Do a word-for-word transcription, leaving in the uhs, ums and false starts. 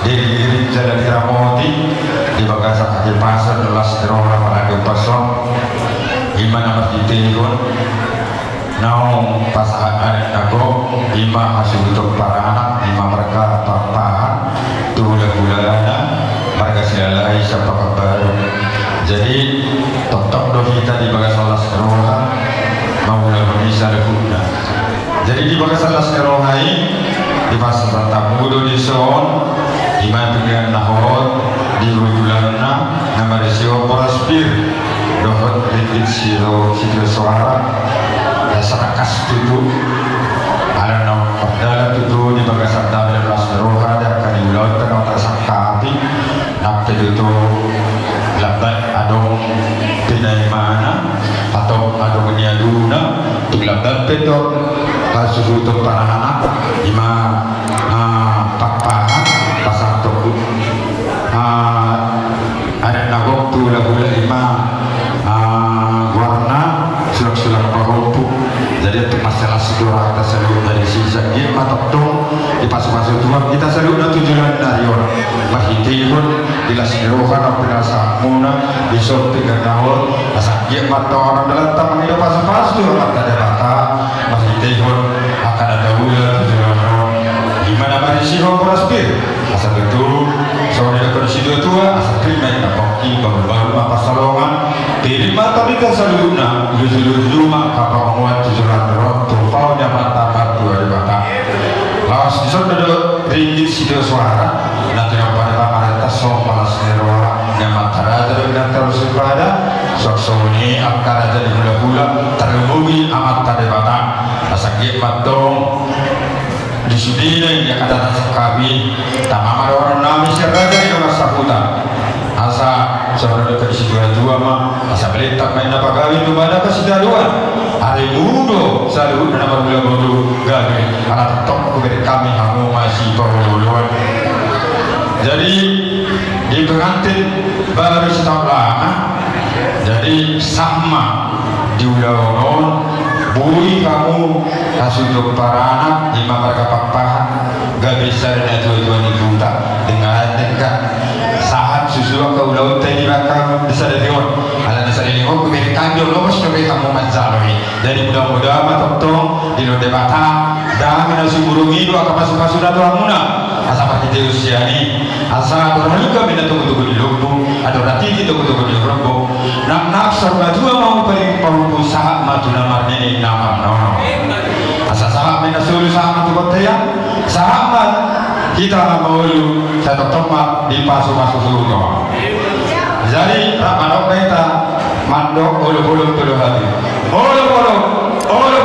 Diiringiring jala diramoti di bagasan hahipason, las ni roha, parade upas on. I ma na marhitehon naung pasahat adat na gok, i ma hasuhuton paranak, i ma marga Pakpahan, tu hulahulana marga Silalahi Sampakambaru. Jadi tongtong do hita di bagasan las ni roha mangulahon i saluhutna. Jadi di bagasan las ni roha i, di pasahat hamu do dison, i ma pinggan na hot di hundulanna na marisihon boras pir dohot ringgit sitio, sitio soara. Asa tangkas tutu, ala naung mardalan tutu di bagasan dame dohot las ni roha di angka ni ulaonta na tarasangkapi. Nang pe tutu lambat adong pinaimana atau adong niaduna, tung lambat pe tong hasuhuton paranak, i ma, ah, Pakpahan, pasahat tu, ah, adat na gok tu hulahula, i ma, ah, goarna sulangsulang pahompu. Jadi untuk masalah sidoaranta saluhutna disi, sanggiat ma tongtong dipasupasu Tuhan hita saluhutna tu joloan ni ari on, marhitehon di las ni roha na pinasahatmuna di son pinggan na hot. Asa sanggiat ma tong annon dalanta mangido pasupasu tu Amanta Debata marhitehon angka na taula tu joloan on, i ma na marisihon boras pir. Asa tutu songon na nidok ni situatua, asa pir ma inna pongki, bahulbahul ma pansalongan. Pir ma tong hita saluhutna, ujur-ujur ma angka pangomoan tu joloan on, turpuk ni Amanta Martua Debata. Laos dison do ringgit sitio soara na tinompa ni pamarenta songon las ni roha ni amanta raja dohot inanta Raja Sumpada, songon i angka raja ni hulahula, tarlumobi Amanta Debata. Asa sanggiat ma tong di sudena i angka na tasangkapi, tama ma dohononnami sian raja i dongan sahuta. Asa songon na nidok ni situatua ma, asa balintang ma inna pagabe, tubu ma inna pasitadoan. Arimu do saluhutna na marhula boru gabe, ala tongtong hubereng hami hamu masipaolooloan. Jadi di pengantin baru sitaon lama, jadi sah ma di ulaon on, boi hamu hasuhuton paranak, i ma marga Pakpahan, gabe sada natuatua ni huta. Denggan, denggan. Sahat susu angka ulaonta i di bagasan sadari on. Ala na sadari on hubereng hami do, lomos dope hamu manjalo i. Jadi mudah-mudahan ma tongtong dilehon Debata dame na sumurung i dohot angka pasupasuna tu hamuna. Asa marhitehon sian i, asa andor halumpang ma inna togutogu ni lombu, andor hatiti togutogu ni horbo. Nang nang saur matua ma huparingot pahompu, sahat ma tu na marnini na marnono. Asa sahat ma inna solu, sahat ma tu bontean, sahat ma hita na mangolu, sai tongtong ma dipasupasu Tuhan. Jadi rap ma hita mandok olopolop tu hami. Olopolop, olopolop.